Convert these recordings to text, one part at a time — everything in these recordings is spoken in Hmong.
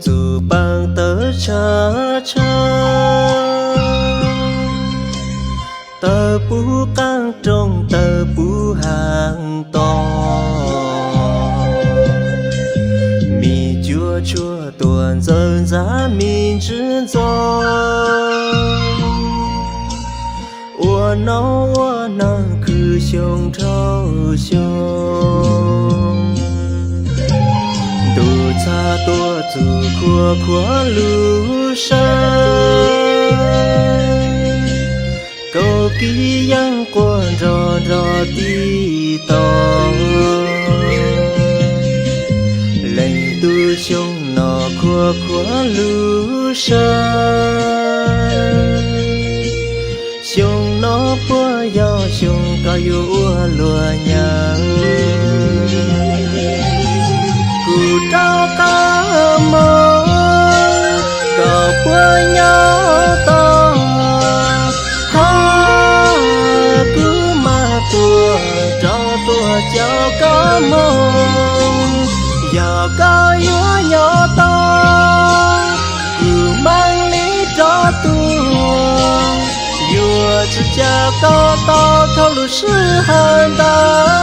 txuj paj tawv tshav tshav, tawv puv qaab rooj tawv puv hav tod, mi cuab tshuaj tuaj ntxawm ntxav mi ntswb ntxov. Ua nov ua hnav khwv xyoo dhau xyoo, ntuj txhab tuaj txug khuam khuam lub sab, kaus kib yeeb quaj nrov nrov tib tog. Leej tub xyoo no khuam khuam lub sab, xyoo no puas yog xyoo koj yuav ua luag nyav? Kuv rov qab moog, koj puas nyob tod? Hab kuv maam tuaj rov tuaj coj koj moog. Yog koj yuav nyob tod, kuv maam li rov tuaj, yuav tsi ca koj tau dhau lub sij hawm ntawd.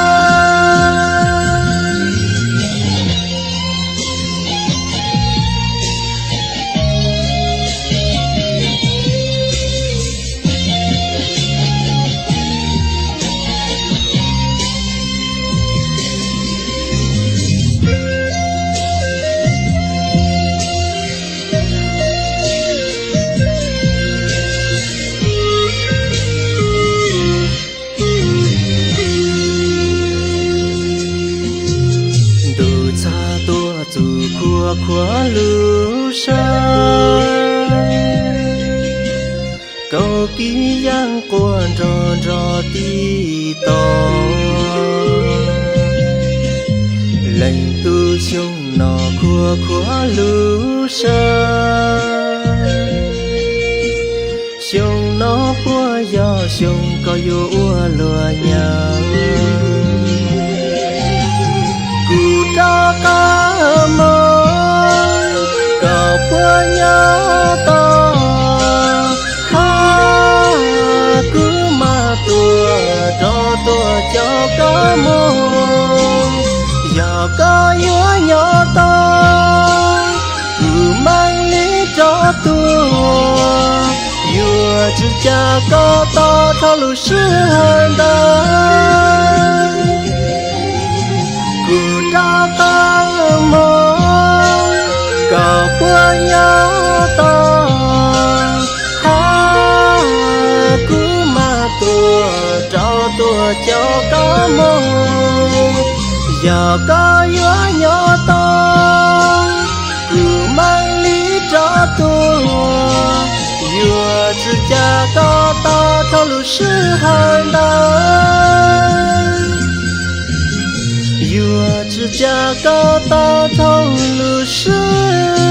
Ntuj txhab tuaj txug khuam khuam lub sab, kaus kib yeeb quaj nrov nrov tib tog. Leej tub xyoo no khuam khuam lub sab, xyoo no puas yog xyoo koj yuav ua luag nyav? Kuv rov qab moog, koj puas nyob tod? Hab kuv maam tuaj rov tuaj coj koj moog. Yog koj yuav nyob tod, kuv maam li rov tuaj, yuav tsi ca koj tau dhau lub sij hawm ntawd. Kuv rov qab moog, koj puas nyob tod? Hab kuv maam tuaj rov tuaj coj koj moog. Yog koj yuav nyob tod, kuv maam li rov tuaj, yuav tsi ca koj tau dhau lub sij hawm ntawd. Yuav tsi ca koj tau dhau lub sij